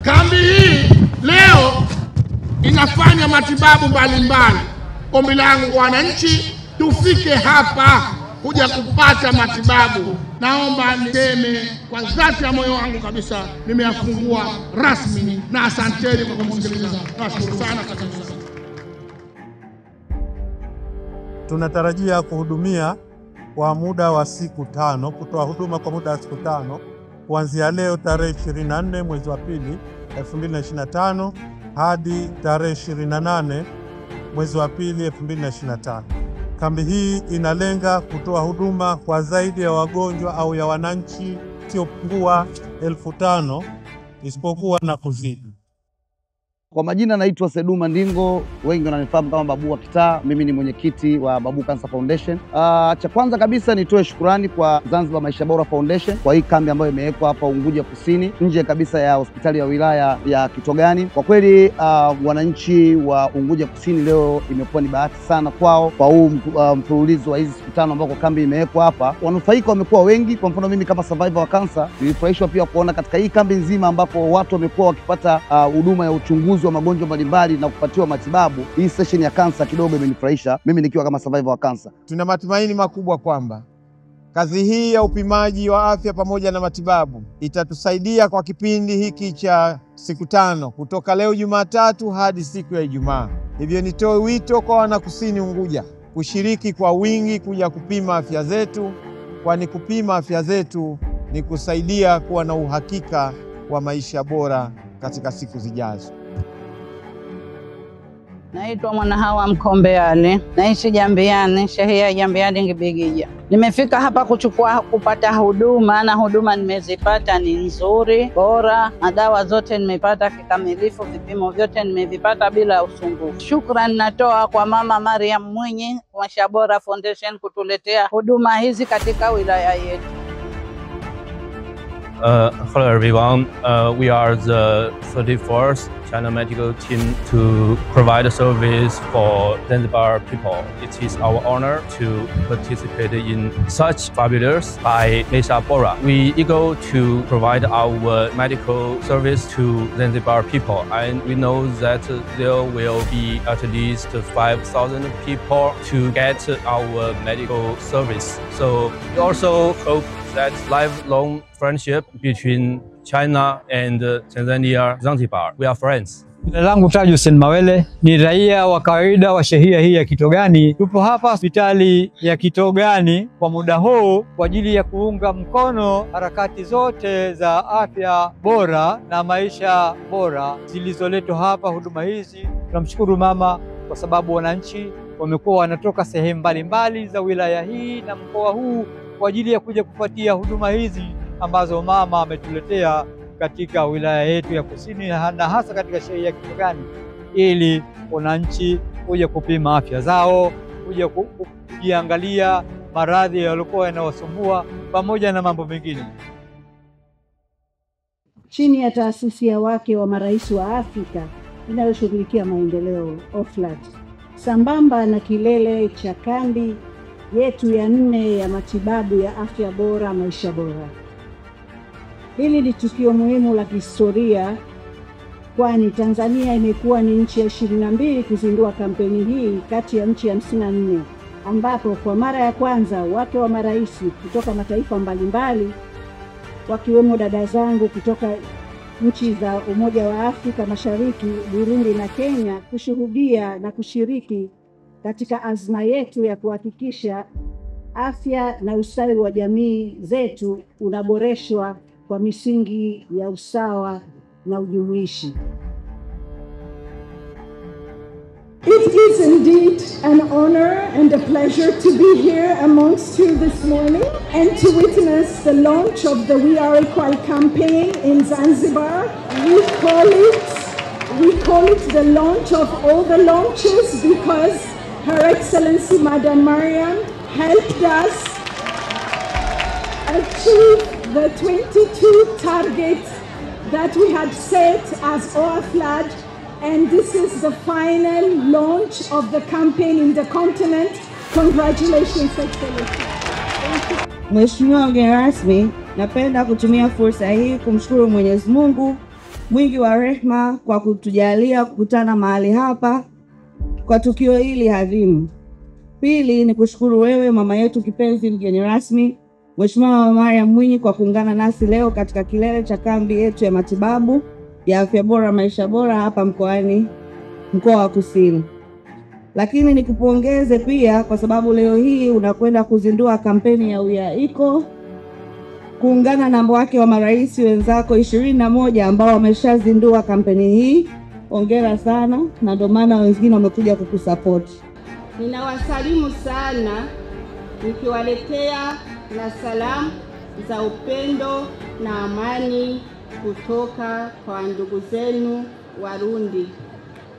Kambi hii leo inafanya matibabu mbalimbali. Ombi langu kwa wananchi, tufike hapa kuja kupata matibabu. Naomba niseme kwa dhati ya moyo wangu kabisa, nimeyafungua rasmi, na asanteni kwa kumsikiliza. Nashukuru sana. Tunatarajia kuhudumia kwa muda wa siku 5, kutoa huduma kwa muda wa siku 5 kuanzia leo tarehe 24 mwezi wa pili 2025 hadi tarehe 28 mwezi wa pili 2025. Kambi hii inalenga kutoa huduma kwa zaidi ya wagonjwa au ya wananchi wasiopungua 5,000 isipokuwa na kuzidi. Kwa majina naitwa Seduma Ndingo, wengi wananifahamu kama Babu wa Kitaa. Mimi ni mwenyekiti wa Babu Cancer Foundation. Cha kwanza kabisa nitoe shukurani kwa Zanzibar Maisha Bora Foundation kwa hii kambi ambayo imewekwa hapa Unguja Kusini, nje kabisa ya hospitali ya wilaya ya Kitogani. Kwa kweli wananchi wa Unguja Kusini leo imekuwa ni bahati sana kwao kwa huu mfululizo wa hizi siku 5 ambako kambi imewekwa hapa. Wanufaika wamekuwa wengi. Kwa mfano mimi kama survivor wa cancer nilifurahishwa pia kuona katika hii kambi nzima ambapo watu wamekuwa wakipata huduma ya uchunguzi wa magonjwa mbalimbali na kupatiwa matibabu. Hii session ya kansa kidogo imenifurahisha mimi nikiwa kama survivor wa kansa. Tuna matumaini makubwa kwamba kazi hii ya upimaji wa afya pamoja na matibabu itatusaidia kwa kipindi hiki cha siku 5 kutoka leo Jumatatu hadi siku ya Ijumaa. Hivyo nitoe wito kwa wanakusini Unguja kushiriki kwa wingi kuja kupima afya zetu, kwani kupima afya zetu ni kusaidia kuwa na uhakika wa maisha bora katika siku zijazo. Naitwa Mwanahawa Mkombeani, naishi Jambiani, shehia Jambiani Ngibigija. Nimefika hapa kupata huduma, na huduma nimezipata ni nzuri, bora, na dawa zote nimepata kikamilifu, vipimo vyote nimevipata bila usumbufu. Shukrani natoa kwa Mama Mariam Mwinyi, Maisha Bora Foundation, kutuletea huduma hizi katika wilaya yetu. Hello everyone, we are the 34th China medical team to provide service for Zanzibar people. It is our honor to participate in such fabulous by Maisha Bora. We eager to provide our medical service to Zanzibar people, and we know that there will be at least 5,000 people to get our medical service. So we also hope that lifelong friendship between China and Tanzania, Zanzibar. We are friends. Jina langu Taji Hussein Mawele, ni raia wa kawaida wa shehia hii ya Kitogani. Tupo hapa hospitali ya Kitogani kwa muda huu kwa ajili ya kuunga mkono harakati zote za afya bora na maisha bora zilizoletwa hapa, huduma hizi. Tunamshukuru mama kwa sababu wananchi wamekuwa wanatoka sehemu mbalimbali za wilaya hii na mkoa huu kwa ajili ya kuja kufuatia huduma hizi ambazo mama ametuletea katika wilaya yetu ya Kusini na hasa katika shehia ya Kitogani, ili wananchi kuja kupima afya zao, kuja kujiangalia maradhi yaliokuwa yanawasumbua pamoja na mambo mengine. Chini ya taasisi ya wake wa marais wa Afrika inayoshughulikia maendeleo OFLAD, sambamba na kilele cha kambi yetu ya 4 ya matibabu ya afya bora maisha bora. Hili ni tukio muhimu la kihistoria, kwani Tanzania imekuwa ni nchi ya 22 kuzindua kampeni hii kati ya nchi 54, ambapo kwa mara ya kwanza wake wa marais kutoka mataifa mbalimbali wakiwemo dada zangu kutoka nchi za Umoja wa Afrika Mashariki, Burundi na Kenya, kushuhudia na kushiriki katika azma yetu ya kuhakikisha afya na ustawi wa jamii zetu unaboreshwa kwa misingi ya usawa na ujumuishi. It is indeed an honor and a pleasure to be here amongst you this morning and to witness the launch of the We Are Equal campaign in Zanzibar. We call it the launch of all the launches because Her Excellency Madam Mariam helped us achieve the 22 targets that we had set as OAFLAD, and this is the final launch of the campaign in the continent. Congratulations, Excellency. Thank you. Mheshimiwa mgeni rasmi, napenda kutumia fursa hii kumshukuru Mwenyezi Mungu mwingi wa rehma kwa kutujalia kukutana mahali hapa kwa tukio hili adhimu. Pili ni kushukuru wewe mama yetu kipenzi, mgeni rasmi Mheshimiwa Mama Mariam Mwinyi kwa kuungana nasi leo katika kilele cha kambi yetu ya matibabu ya afya bora maisha bora hapa mkoani, mkoa wa Kusini. Lakini nikupongeze pia kwa sababu leo hii unakwenda kuzindua kampeni ya We Are Equal kuungana na wake wa marais wenzako 21 ambao wameshazindua kampeni hii. Hongera sana, na ndio maana wengine wamekuja kukusupport. Ninawasalimu sana nikiwaletea na salamu za upendo na amani kutoka kwa ndugu zenu Warundi.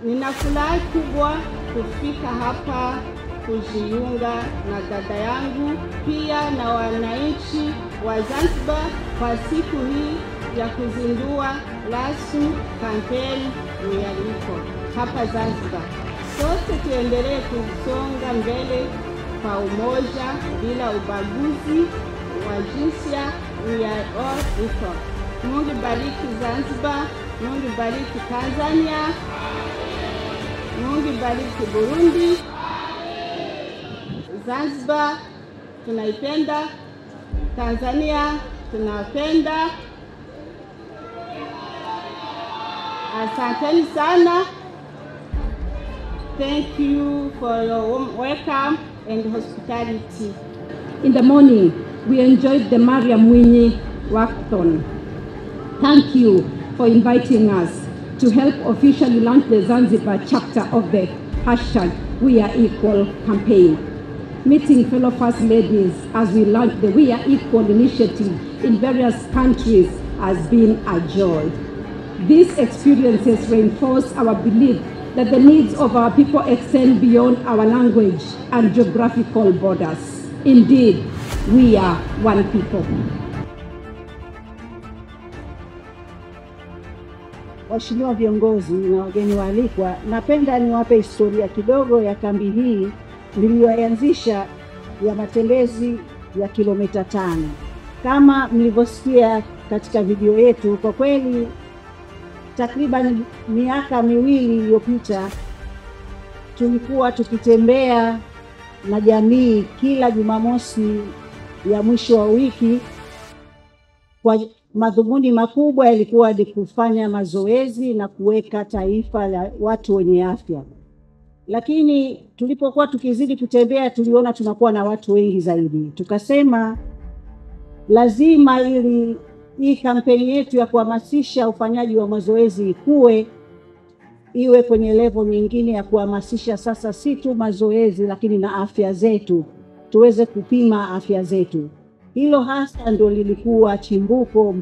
Nina furaha kubwa kufika hapa kujiunga na dada yangu pia na wananchi wa Zanzibar kwa siku hii ya kuzindua rasmi kampeni We Are Equal hapa Zanzibar. Sote tuendelee kusonga mbele kwa umoja bila ubaguzi wa jinsia. We are all equal. Mungu bariki Zanzibar, Mungu bariki Tanzania, Mungu bariki Burundi. Zanzibar tunaipenda, Tanzania tunapenda. Asanteni sana. Thank you for your warm welcome and hospitality. In the morning, we enjoyed the Mariam Mwinyi Walkathon. Thank you for inviting us to help officially launch the Zanzibar chapter of the hashtag We Are Equal campaign. Meeting fellow First Ladies as we launch the We Are Equal initiative in various countries has been a joy. These experiences reinforce our belief that the needs of our people extend beyond our language and geographical borders. Indeed, we are one people. Waheshimiwa viongozi na wageni waalikwa, napenda niwape historia kidogo ya kambi hii niliyoanzisha ya matembezi ya kilomita 5. Kama mlivyosikia katika video yetu, kwa kweli takriban miaka miwili iliyopita tulikuwa tukitembea na jamii kila Jumamosi ya mwisho wa wiki. Kwa madhumuni makubwa yalikuwa ni kufanya mazoezi na kuweka taifa la watu wenye afya. Lakini tulipokuwa tukizidi kutembea tuliona tunakuwa na watu wengi zaidi. Tukasema lazima ili hii kampeni yetu ya kuhamasisha ufanyaji wa mazoezi ikue, iwe kwenye level nyingine ya kuhamasisha sasa si tu mazoezi lakini na afya zetu, tuweze kupima afya zetu. Hilo hasa ndio lilikuwa chimbuko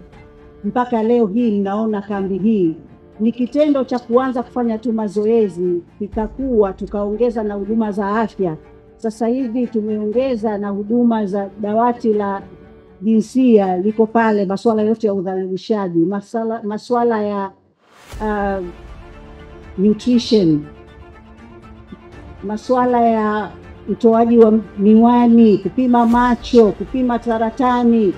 mpaka leo hii mnaona kambi hii. Ni kitendo cha kuanza kufanya tu mazoezi, kikakuwa tukaongeza na huduma za afya. Sasa hivi tumeongeza na huduma za dawati la jinsia liko pale, masuala yote ya udhalilishaji, masuala ya nutrition, masuala ya utoaji wa miwani, kupima macho, kupima saratani,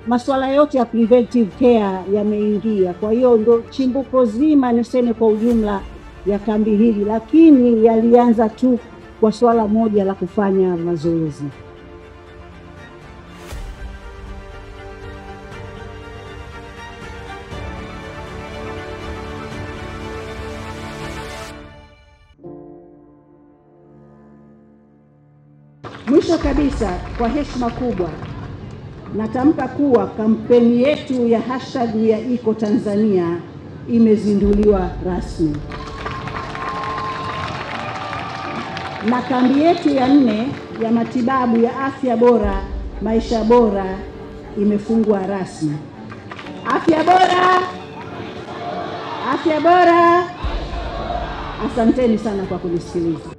masuala yote ya preventive care yameingia. Kwa hiyo ndo chimbuko zima niseme kwa ujumla ya kambi hili, lakini yalianza tu kwa swala moja la kufanya mazoezi. Mwisho kabisa, kwa heshima kubwa natamka kuwa kampeni yetu ya hashtag We Are Equal Tanzania imezinduliwa rasmi. Na kambi yetu ya 4 ya matibabu ya afya bora, maisha bora imefungwa rasmi. Afya bora! Afya bora! Asanteni sana kwa kunisikiliza.